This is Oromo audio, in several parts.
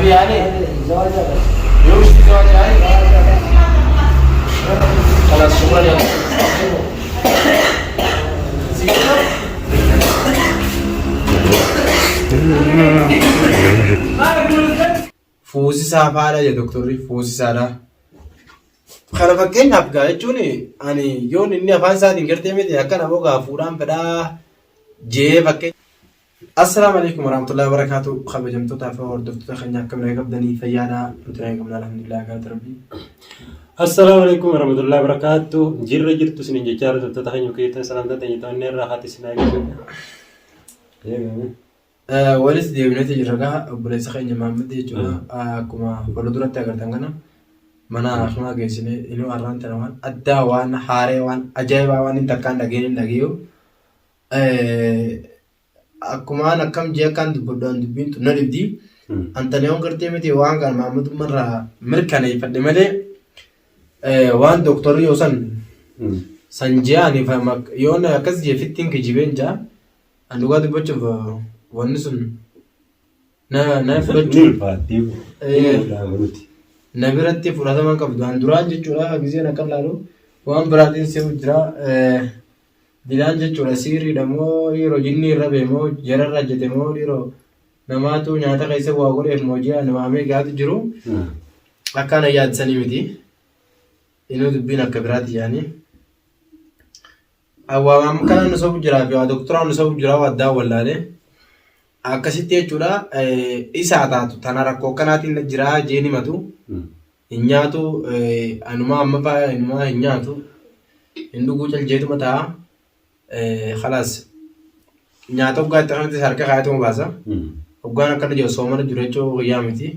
Nabi yaani yoo ishti zawaja yaani خلاص شكرا يا Fuusisaa faadha jedhe doktorri fuusisaadha. Kana fakkeenyaaf gaa jechuun ani yoon inni afaan isaatiin gartee miti akka nama gaa fuudhaan fedhaa jee fakkeenya. Assalaamu alaikum warahmatullahi wabarakatuh kabajamtootaa fi hordoftoota keenya akkam nagaa qabdanii fayyaadha nuti nagaa qabna alhamdulillah galata rabbii. Assalaamu alaikum warahmatullahi wabarakatuh. Jirra jirtu isinin jechaa hordoftoota keenya keessan salaamtaa teenya ta'annee irraa haati isin haa eegsisu. Walitti deebineeti jirra gaa obboleessa keenya Mahammad jechuudha. Akkuma fuula duratti agartan kana mana hakimaa geessine inuu har'aan tana waan addaa waan haaree waan ajaa'ibaa waan hin takkaan dhageen hin dhageeyu. Akkumaan akkam jee akkaan dubbadhu an dubbiin tun na dhibdi. Antaniyoon gartee miti waan kana Mahammadummaa irraa mirkaneeffadhe malee waan dooktorri yoo san san jee ani yoon akkas jee fittiin kijibeen jaa. An dhugaa dubbachuuf wanni sun na na Ni fudhachuu ulfaatti. Nuti. Na biratti fudhatama hin qabdu. An duraan jechuudha gizeen akka laalu waan biraatiin se'u jira. Dilaan jechuudha siiriidha moo dhiiroo jinnii irra bee moo jararra jete moo dhiiroo namaatu nyaata keessa waa godheef moo ji'a ani waamee gaatu jiru. Akka ana yaadsanii miti. Inuu dubbiin akka biraati yaanii. Awwaamaam kana nu sobu jiraa fi waa doktoraa nu sobu jiraa waa addaa wallaalee. Akkasitti jechuudha isaa taatu tana rakkoo akkanaatiin na jiraa jeen himatu. Hin nyaatu anumaa amma fa'aa inumaa hin nyaatu. Hin dhuguu caljeetuma ta'a. Kalaas nyaata hoggaa itti kanattis harka kaayatuma baasa. Hoggaan akkana jiru soomana jiru jechuu guyyaa miti.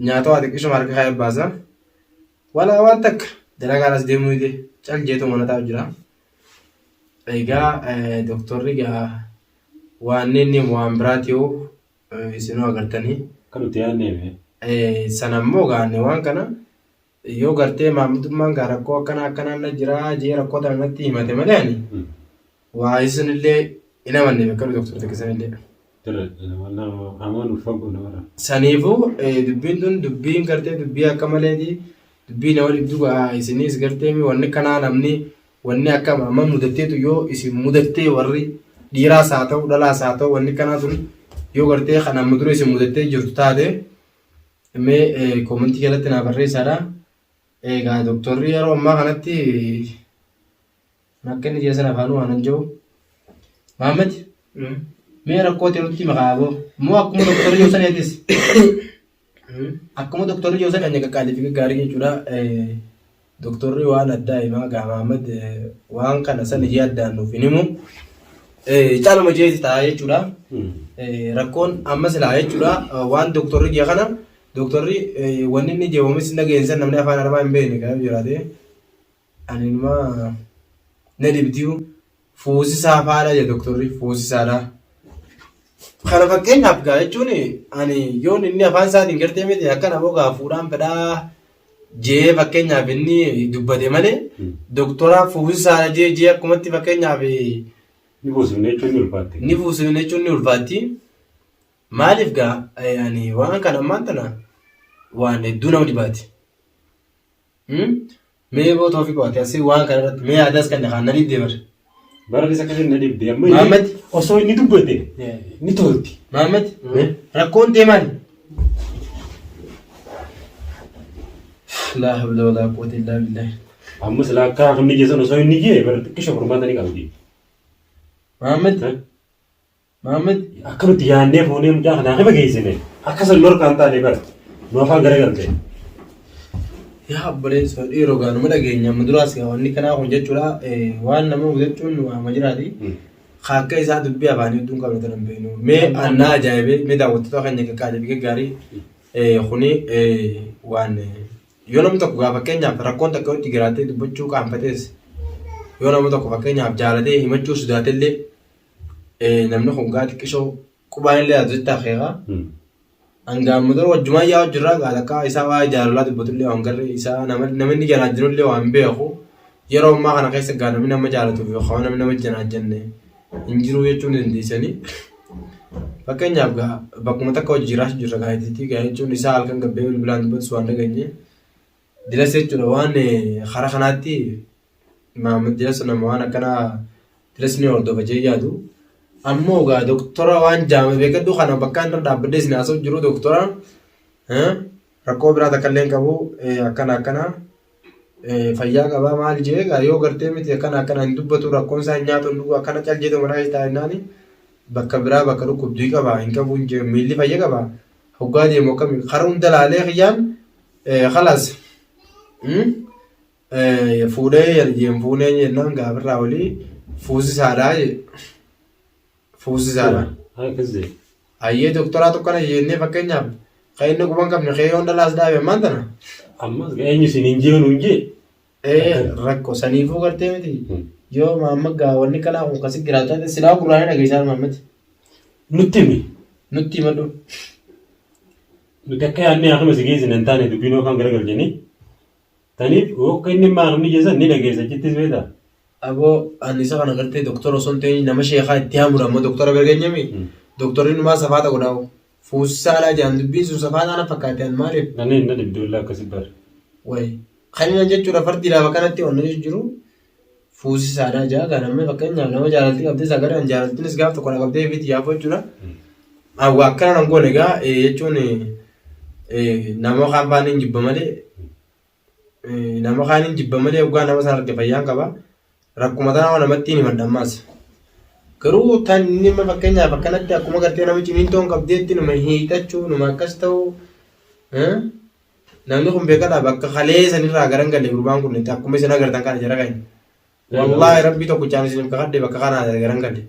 Nyaata waa xiqqishuma harka kaayee baasa. Walaa waan takka dalagaan as deemuu dide cal jeetu mana taa'u jira. Egaa doktorri egaa waan inni waan biraati yoo isinuu agartanii. Kan nuti yaadne mee. Sana immoo gaanne waan kana yoo gartee maamiltummaan gaa rakkoo akkanaa akkanaan na jira jee rakkoo tana natti himate malee ani waa isinillee hin amanne bakka doktor takkisanillee. Amaan fagoo namarra. Saniifuu dubbiin tun dubbiin gartee dubbii akka maleeti dubbii nama dhibdu gaa isinis gartee mi wanni kanaa namni wanni akka amma mudatteetu yoo isin mudattee warri dhiiraas haa ta'u dhalaas haa ta'u wanni kanaa tun yoo gartee kan amma dura isin mudattee jirtu taate mee koomentii jalatti naa barreessaadha. Egaa doktorri yeroo ammaa kanatti Akka inni jeesan afaanuu waan hin jiru. Mahammad mee rakkoo ta'e nutti maqaa aboo. Moo akkuma doktorri yoo saneetis. Akkuma doktorri yoo san qaqqaalii fi gaggaarii jechuudha. Doktorri waan addaa himaa gaa Mahammad waan kana san ijee addaan nuuf hin himu. Caaluma jeeti ta'a jechuudha. Rakkoon amma silaa jechuudha waan doktorri jee kana doktorri wanni inni jee oomis hin dhageensan namni afaan arabaa hin beekne kan jiraate. Ani inumaa na dhibdiyu fuusisaa faadha jedhe doktorri fuusisaadha. Kana fakkeenyaaf gaa jechuun ani yoon inni afaan isaatiin gartee miti akka nama gaa fuudhaan fedhaa jee fakkeenyaaf inni dubbate malee doktora fuusisaadha jee jee akkumatti fakkeenyaaf Ni fuusifne jechuun ni ulfaatti. Ni fuusifne jechuun ni ulfaatti. Maaliif gaa ani waan kana ammaan tana waan hedduu nama dhibaati. Mee boo toofi qo'ate asii waan kana irratti mee yaadaas kan kaan na dhibdee bar. Bara isa akkasiin na dhibde amma inni Mahammad. osoo inni dubbate ni tolti. Mahammad rakkoon tee maali? Laa hawla walaa quwwata illaa billahi. Amma silaa akka inni jeessan osoo inni jee bara xiqqisho furmaata ni qabdi. Mahammad Mahammad Akka nuti yaadnee fuunee mucaa kana hakiima geessine akka san norkaan taane bara nu afaan garagalte. Yaa obboleessa dhiiroo gaa nama dhageenya amma duraas gaa wanni kanaa kun jechuudha waan nama mudachuun waama jiraati. Akka isaa dubbii afaanii hedduun qabna tan hin beeknu. Mee annaa ajaa'ibee mee daawwattoota keenya qaqqaalii fi gaggaarii kuni waan yoo namni tokko gaa fakkeenyaaf rakkoon takka yoo itti jiraattee dubbachuu qaanfatees yoo namni tokko fakkeenyaaf jaalatee himachuu sodaatellee Namni kun gaa xiqqishoo qubaan illee yaadu sitti akeeka. Hanga amma dura wajjumaan yaa'u jirra gaa takka isaa waa'ee jaalalaa dubbatullee waan garri isaa nama inni janaajjanullee waan beeku yeroo ammaa kana keessa gaa namni nama jaalatuu fi yookaan namni nama janaajjanne hin jiru jechuu ni dandeessanii. Fakkeenyaaf gaa bakkuma takka hojii jiraachuu jirra gaa itti gaa jechuun isaa halkan gabbee bilbilaan dubbatu waan dhageenye. Dilas jechuudha waan karaa kanaatti Maamad Dilas nama waan akkanaa Dilas ni hordofa jee yaadu. Ammoo gaa doktora waan jaame beekadhu kana bakka inni irra dhaabbadhee isin haasa'u jiru doktora rakkoo biraa takka illee hin qabu akkana akkana fayyaa qabaa maal jee gaa yoo gartee miti akkana akkana hin dubbatu rakkoon isaa hin nyaatu hin dhugu akkana cal jedhu mana keessa taa'innaani bakka biraa bakka dhukkubduu qaba hin qabu hin jee miilli fayya qaba hoggaa deemu akkami karaa hunda laalee kiyyaan kalaas fuudhee jeen fuunee jennaan gaafirraa olii fuusisaadhaa jee fuusisaadha. Akkas jee. Ayyee doktoraa tokkana jennee fakkeenyaaf kan inni quba hin qabne kee yoon dhalaas dhaabe ammaan tana. Ammas eenyu isin hin jiru nuun jee. Ee rakko saniifuu gartee miti yoo maamma gaa wanni kanaa kun kasi jiraatu taate silaa gurraanii dhageessaan maammati Nutti himi. nutti himadhu. Nuti akka yaadnee akkuma si geessine hin taane dubbiin yookaan garagalchanii. Taniif akka inni maakni jesan ni dhageessa achittis beektaa. Aboo ani isa kana gartee doktora osoo hin ta'in nama sheekaa itti haamudha ammoo doktora bira geenyami. Doktorri numaa safaata godhaa'u. Fuusisaadhaa jedhan dubbiin sun safaataa na fakkaate an maaliif? Nani na dhibdi wallah akkasi bar. Wayi. Kan inni jechuudha fardiidhaaf akkanatti onna jiru fuusisaadhaa jaa kan amma fakkeenyaaf nama jaalaltii qabdee sagalee an jaalaltiinis gaaf tokko na qabdee fi yaafoo jechuudha. Awwa akkana nan goone egaa jechuun nama kaan faana hin jibba malee nama kaan hin jibba malee hoggaa nama sana arge fayyaan qaba. Rakkuma tanaa namatti hin himadha ammaas. Garuu tan inni amma fakkeenyaaf akkanatti akkuma gartee nama ciniintoon qabdeetti numa hiixachuu numa akkas ta'uu namni kun beekadha bakka kalee sanirraa garan galle gurbaan kun itti akkuma isin agartan kana jara keenya. Wallaahi rabbii tokkichaan isiniif kakadhe bakka kanaa garan galle.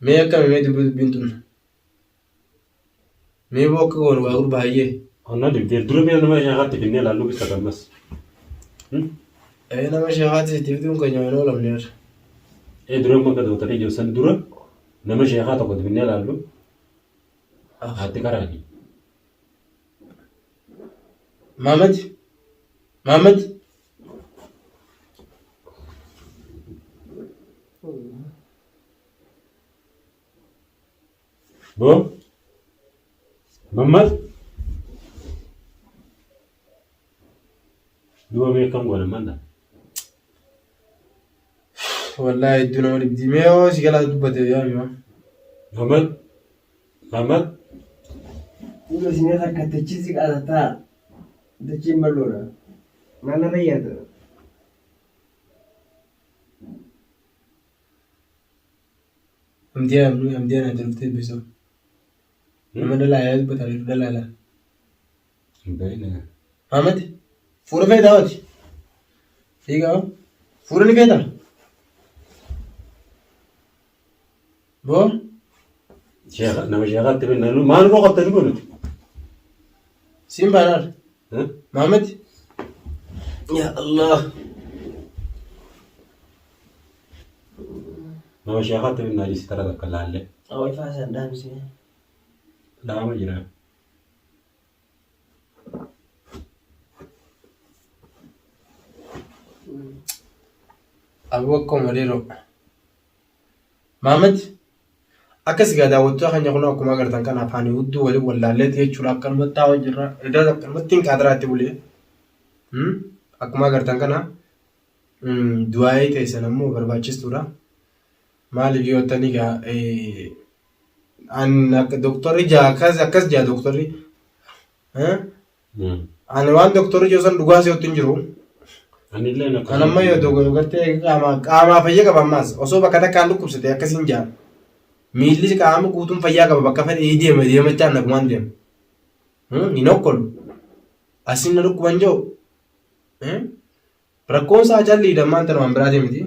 Mee akkami mee dubbi dubbiin tun. Mee boo akka goonu waa gurbaa hayyee. Onnaa dibdee dura mee nama sheekaatti finnee ilaalluu bisa gammas. Ee nama sheekaatti sitti fiduun keenya waan oolamneerra. Ee dura amma akka dooktarii jiru san dura nama sheekaa tokkotti finnee ilaallu haatti karaani. Maamad Maamad Boo Mammad duba mee akkam goona manda. Wallaahi hedduu nama dhibdi. Mee yoo si galaa dubbate yaa mi'a. Mammad Mammad Fuula isin akka dachii si qaatataa dachiin bal'oodha. Maal irra yaada? Hamdiyaa amni hamdiyaa naa dhuftee bisoo. Nama dhalaa yaa dubbata reefu dhalaa laa. Baay'ina. Maamad fuula feetaa hoti. Fiigaa fuula ni feetaa. Boo Sheekha nama sheekhaatti finna maal nurra qabda duba nuti. siin baanaar. Maamad. Ya Allah. Nama sheekhaatti finnaa jisi tara takka laallee. Awwa ifaa isaan dhaamsee. Dhaama jira. Aboo akkuma malee Maamad akkas egaa daawwattoota keenya kun akkuma agartan kan afaanii hudduu waliin wallaalleeti jechuudha akkanumatti taa'aa jirra. Edaa akkanumatti hin qaadaraatti bulee. Akkuma agartan kana du'aa'ii teessan ammoo barbaachistuudha. Maaliif yoo ta'an egaa an akka doktorri jaa akkas akkas jaa doktorri. Ani waan doktorri jiru san dhugaa si'otti hin jiru. Anillee akka. Kan amma yoo dogo gartee qaama qaamaa fayya qaba ammaas osoo bakka takkaan dhukkubsate akkasiin jaa. Miilli qaama guutuun fayyaa qaba bakka fedhe deema deemachaa nagumaan deema. Hin okkolu. Asiin na dhukkuban jiru. Rakkoon isaa calliidha ammaan tana waan biraatii miti.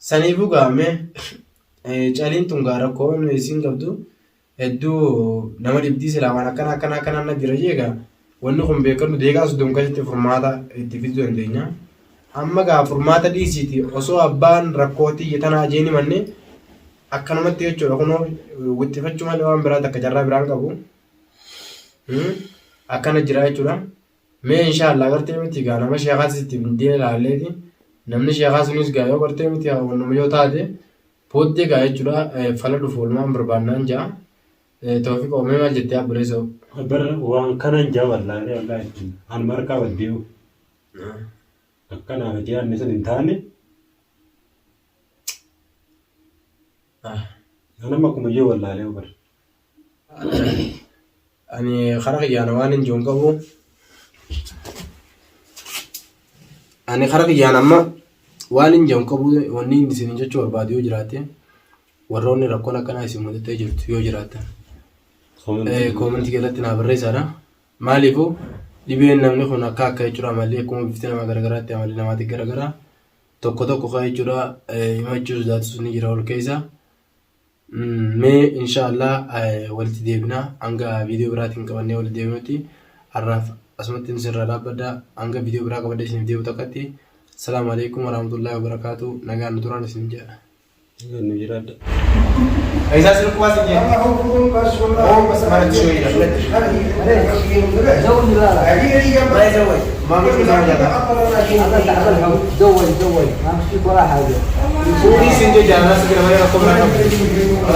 Saniifuu gaa mee caliin tun gaa rakkoon isiin qabdu hedduu nama dhibdii silaa waan akkana akkana akkanaan na jira jee gaa wanni kun beekadhu deeqaa soddom keessatti furmaata itti fiduu dandeenya. Amma gaa furmaata dhiisiiti osoo abbaan rakkoo tiyya tanaa jeen himanne akkanumatti jechuudha kunoo wixxifachuu malee waan biraa takka carraa biraan qabu. Akkana jira jechuudha. Mee inshallah gartee miti gaa nama sheekaas itti bindee ilaalleeti namni sheekaa sunis gaa yoo gartee miti wannuma yoo taate Booddee gaa jechuudha fala dhufu oolmaan barbaannaan ja'a. Toofiq oomee maal jettee abboleessoo? Bar waan kanan jaa wallaalee wallaahi an markaa baddeewu. Akkanaaf itti yaadne sun hin taane. Anamma akkuma jee wallaalee bar. Ani kara kiyyaan waan hin jiru qabu. Ani kara kiyyaan amma waan hin jiru qabu wanni inni isin jechuu barbaadu yoo jiraate warroonni rakkoon akkanaa isin mudatee jirtu yoo jiraatan koomentii jalatti naa barreessaadha. Maaliifuu dhibeen namni kun akka akka jechuudha amalli akkuma bifti namaa garagaraatti amalli namaatti garagaraa tokko tokko kan jechuudha himachuu sodaatus ni jira ol keessa. Mee insha Allah walitti deebina hanga viidiyoo biraatiin qabannee walitti deebinutti har'aaf asumatti isinirraa dhaabbadha hanga viidiyoo biraa qabadhee isiniif deebi'u takkatti salaamu alaikum warahmatullahi wabarakaatu nagaan nu turaan isin jedha. Nagaan nu jiraadha. Isaa sin kuwaa sin jedhe. ما مش مزوج زوج زوج ما فيك ولا حاجه.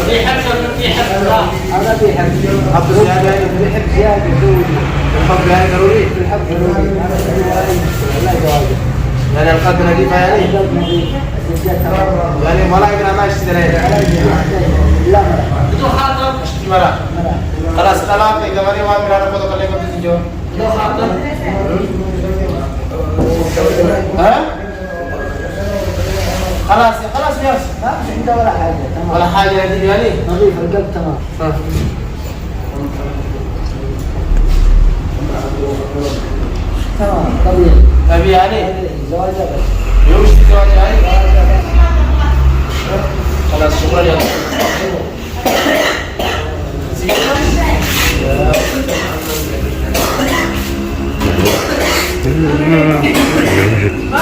في حبس في حبس. انا في حب. حب زيادة. في حب زياده زوجي. الحب يعني ضروري. في الحب ضروري. انا لا زواجه. يعني القلب نظيف يعني. القلب نظيف. الزوجات تمام. يعني ولا ابن ما اشتري. لا مرة. بدون خاطر. اشتري مرة. خلاص طلاق إذا مري وان مرة رفض قال لك جو. بدون خاطر. ها؟ خلاص خلاص يا ما في عنده ولا حاجه تمام. ولا حاجة نظيف يعني. نظيف القلب تمام. تمام طبيعي. طبيعي يعني. زواجه بس. يوم اشتري زواج يعني. خلاص شكرا يا ما